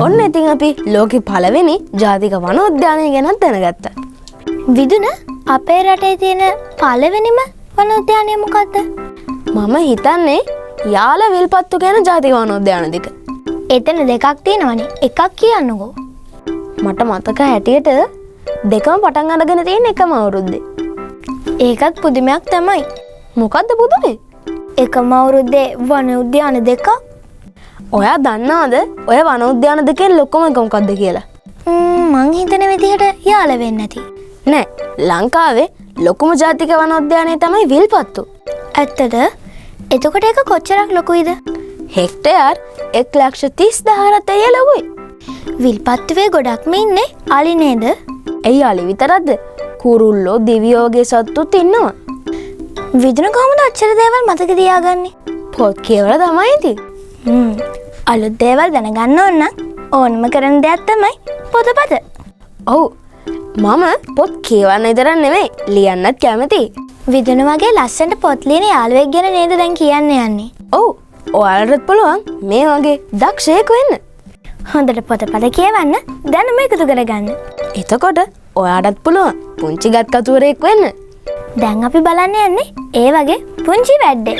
ඔන්න ඉතින් අපි ලෝකෙ පළවෙනි ජාතික වනෝද්‍යානය ගැනත් දැනගත්තා. විදුන, අපේ රටේ තියෙන පළවෙනිම වනෝද්‍යානය මොකක්ද? මම හිතන්නේ යාල විල්පත්තු කියන ජාතික වනෝද්‍යාන දෙක. එතන දෙකක් තියෙනවනේ. එකක් කියන්නකෝ. මට මතක හැටියට දෙකම පටන් අරගෙන තියෙන එකම අවුරුද්දේ. ඒකත් පුදුමයක් තමයි. මොකද්ද පුදුමේ? එකම අවුරුද්දේ වන උද්‍යාන දෙකක්. ඔයා දන්නවද ඔය වනෝද්‍යාන දෙකෙන් ලොකුම එක මොකද්ද කියලා? මං හිතන විදිහට යාල වෙන්න ඇති. නෑ, ලංකාවේ ලොකුම ජාතික වනෝද්‍යානය තමයි විල්පත්තු. ඇත්තද? එතකොට ඒක කොච්චරක් ලොකුයිද? හෙක්ටයාර් 1,30,000ට එය ලොකුයි. විල්පත්තුවේ ගොඩක්ම ඉන්නේ අලි නේද? ඇයි, අලි විතරක්ද? කුරුල්ලෝ, දිවියෝ වගේ සත්තුත් ඉන්නවා. විදුන කොහොමද ඔච්චර දේවල් මතක තියාගන්නේ? පොත් කියවලා තමයි ඉතින්. අලුත් දේවල් දැනගන්න ඕන නම් ඕනම කරන දෙයක් තමයි පොතපත. ඔව්. මම පොත් කියවන්න විතරක් නෙමෙයි, ලියන්නත් කැමතියි. විදුන වගේ ලස්සනට පොත් ලියන යාළුවෙක් ගැන නේද දැන් කියන්න යන්නේ? ඔව්. ඔයාලටත් පුළුවන් මේ වගේ දක්ෂයෙක් වෙන්න. හොඳට පොතපත කියවන්න, දැනුම එකතු කරගන්න. එතකොට ඔයාටත් පුළුවන් පුංචි ගත් කතුවරයෙක් වෙන්න. දැන් අපි බලන්න යන්නේ ඒ වගේ පුංචි වැඩ්ඩේ.